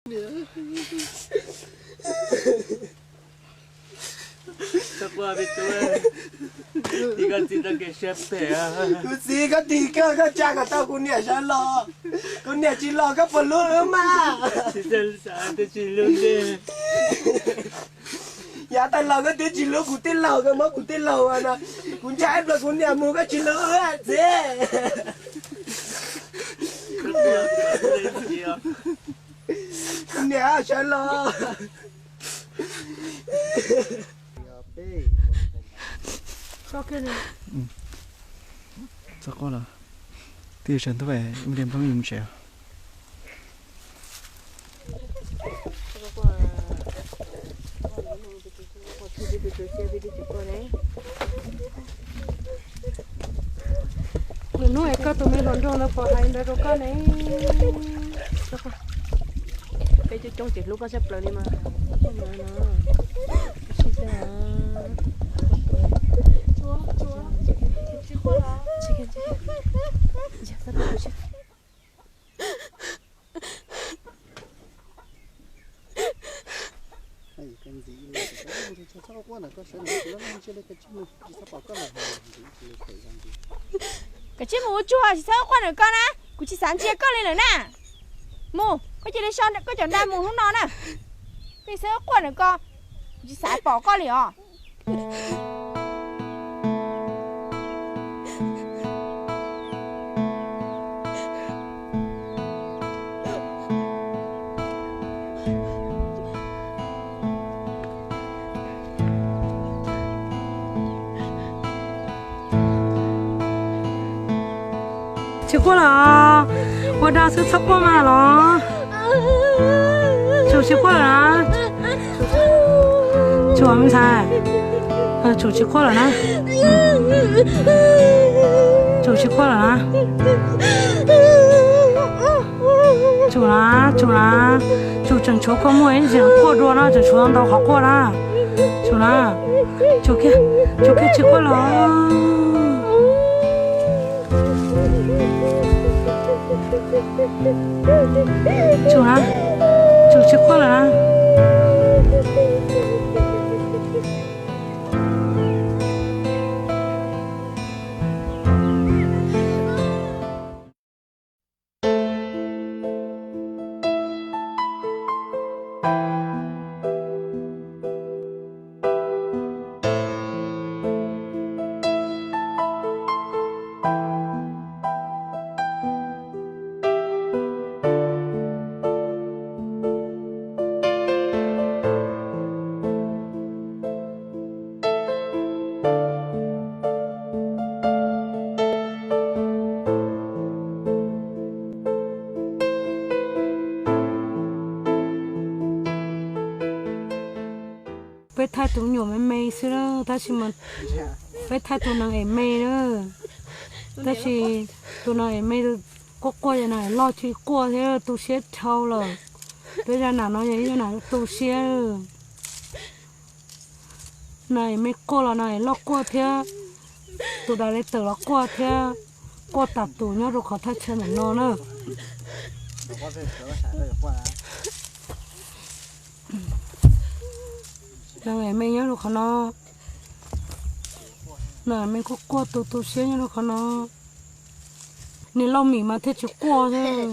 Txhob quaj me tub, tig koj txiv txoj kev siab phem. Kuv txiv, koj tig koj, koj tsa kom tau kuv niam sawv los. Kuv niam tsis los koj puas hlub wb mas? Tsis xav, twb tsis hlub li. Yav tag los koj twb tsis hlub kuv tij laug, koj muab kuv tij laug no. Kuv ntshai ib pliag kuv niam mus koj tsis hlub wb txiv. Kuv niam sawv los. Txhob quaj los, twb yuav tsaus ntuj, ib pliag nplooj ib mus tsev. Lwm hnub es koj tus me hluas nraug ntawd puas hais ntawd rau koj ne? Peb coob coob ces hlub koj tshaj plaws li mas. Koj tsis mus ua tsuag, tsis txhob quaj ntawm koj na, kuv tsis xav ntsia koj li lawm na. Mus, koj cia li so koj cov nra mus hnub no na. Koj tsis txhob quaj ntawm koj, kuv tsis xav pom koj li os. Tsis quaj los, ua dog xwb txhob quaj mas los. Tsum tsis quaj lawm na. Tsum me ntxhais, Tsum tsis quaj lawm na. Tsum tsis quaj lawm na. Tsum na, Tsum na, Tsum tseem tshuav kua muag ib ntsis quaj dua no, tseem tshuav ntau qhov quaj na. Tsum na, Tsum kiag, Tsum kiag tsis quaj los. Tsum na, Tsum tsis quaj lawm na. Peb thaij tus me nyuam me me xwb na, tab sis mas peb thaij tus nees em me na, tab sis tus nees em me quaj quaj ces nees em loj tsis quaj thiab tu siab dhau lawm. Peb zaj nam no yog ib zaj nam tu siab. Nees em me quaj los nees em loj quaj thiab, tus dais le tawm los quaj thiab, quaj tas tus nyob rau qhov thaj chaw ntawm no na. Nees em me nyob rau qhov no, nees em me quaj quaj tu tu siab nyob rau qhov no. Niag loj mim mas thiaj tsis quaj thiab.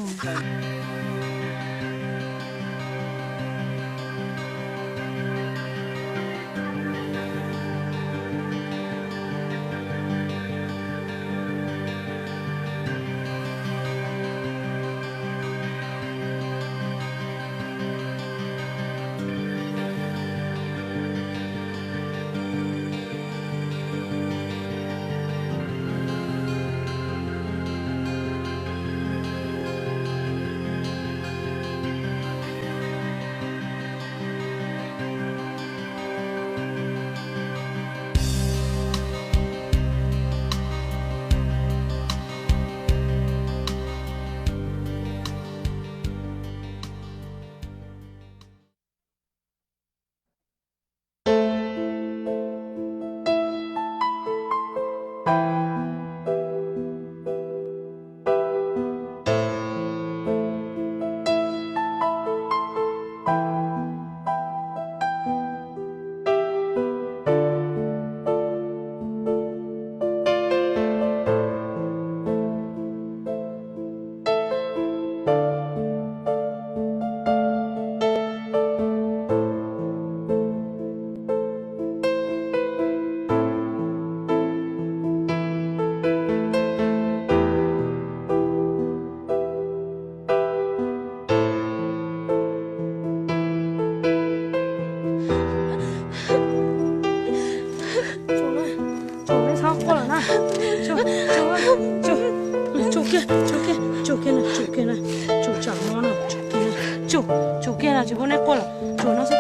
Tsum kiag na, tsis pub nej quaj lawm, tsum no xwb.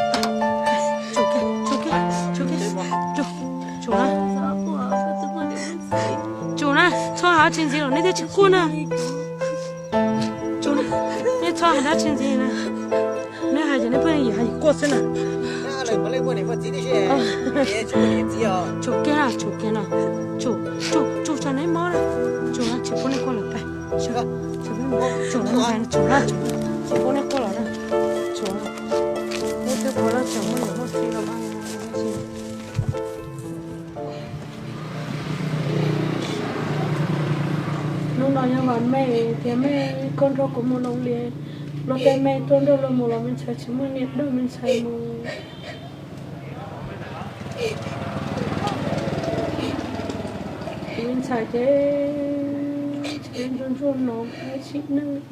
Tsum kiag, tsum kiag, tsum kiag, tsum, tsum na. Tsum na, txhob hais dab tsi ntxiv lawm, nej thiaj tsis quaj na. Tsum na, nej txhob hais dab tsi ntxiv na. Nej hais ces nej pheej yim hais yim quaj xwb na. Tsum kiag na, tsum kiag na. Tsum, tsum, tsum tso neb mob na. Tsum na, tsis pub nej quaj lawm, tsum na, tsum na, tsis pub nej quaj lawm na. Tsum na, nej twb puav leej tseem muaj niam muaj txiv los mas. Hnub no yog vas me, tias me koj nrog kuv mus loo lias, luag tej me tuaj nrog luag mus los me ntxhais tsis muaj niam nrog me ntxhais mus. Me ntxhais ces tsis ntsuag ntsuag no ib sim neej.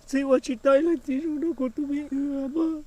Txiv ua tsis tau ib leej txiv zoo rau kuv tus me nyuam mog.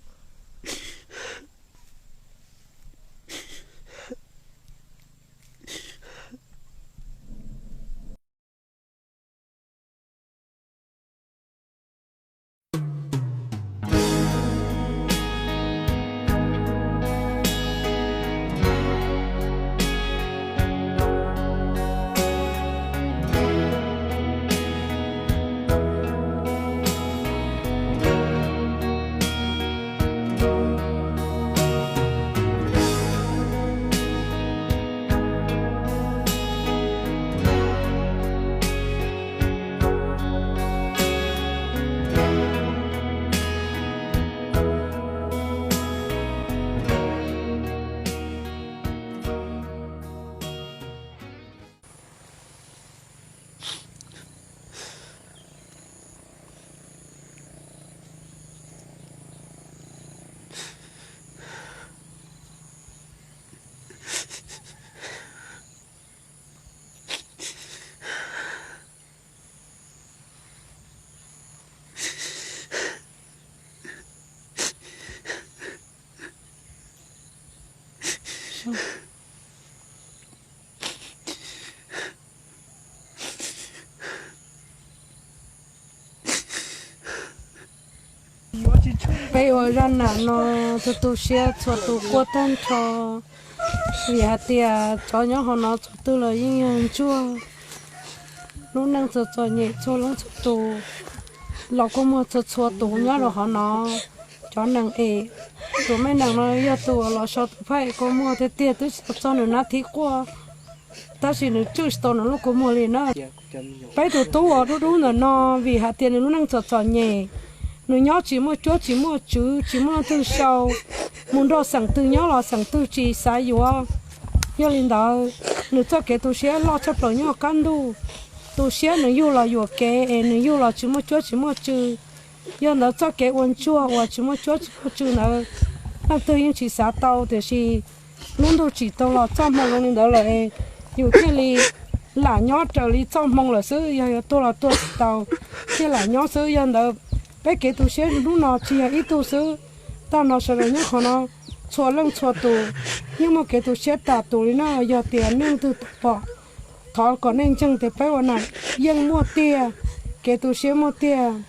Peb ua zaj nam no tu tu siab txhua tus quaj tag nrho, vim hais tias cov nyob hauv no txhua tus los yeej yog ntsuag, lub neej txom txom nyem txhua leej txhua tus, los kua muag txhua txhua tus nyob rau hauv no. Cov neeg es tus me nees no yog tus uas los so tus phab es kua muag tiag tiag, twb tsis tau txog nws nab thib quaj, tab sis nws tswj tsis tau nws lub kua muag li na. Peb tus tub uas dub dub ntawm no, vim hais tias nws lub neej txom txom nyem, nws nyob tsis muaj cuab tsis muaj tswv, tsis muaj leej twg sau, mus nrog xeem twg nyob los xeem twg tsis xav yuav. Yog li ntawd, nws txoj kev tu siab loj tshaj plaws nyob qab ntuj. Tu siab nws yug los yuam kev es nws yug los tsis muaj cuab tsis muaj tsw. Yog ntawd txoj kev ua ntsuag uas tsis muaj cuab tsis muaj tsw ntawd, leej twg yeej tsis xav tau, tiam sis lub ntuj tsim tau los txoj hmoo zoo li ntawd lawm es yus thiaj li lam nyob raws li txoj hmoo lawm xwb, yog yuav tuag los tuag tsis tau, thiaj lam nyob xwb. Yog ntawd peb kev tu siab hnub no tsis yog ib tug xwb, tag nrho sawv daws nyob qhov no txhua leej txhua tus yeej muaj kev tu siab tas tus li na. Yog tias nej leej twg tau pom, thov kom nej ntseeg tias peb ua nam yeej muaj tiag, kev tu siab muaj tiag.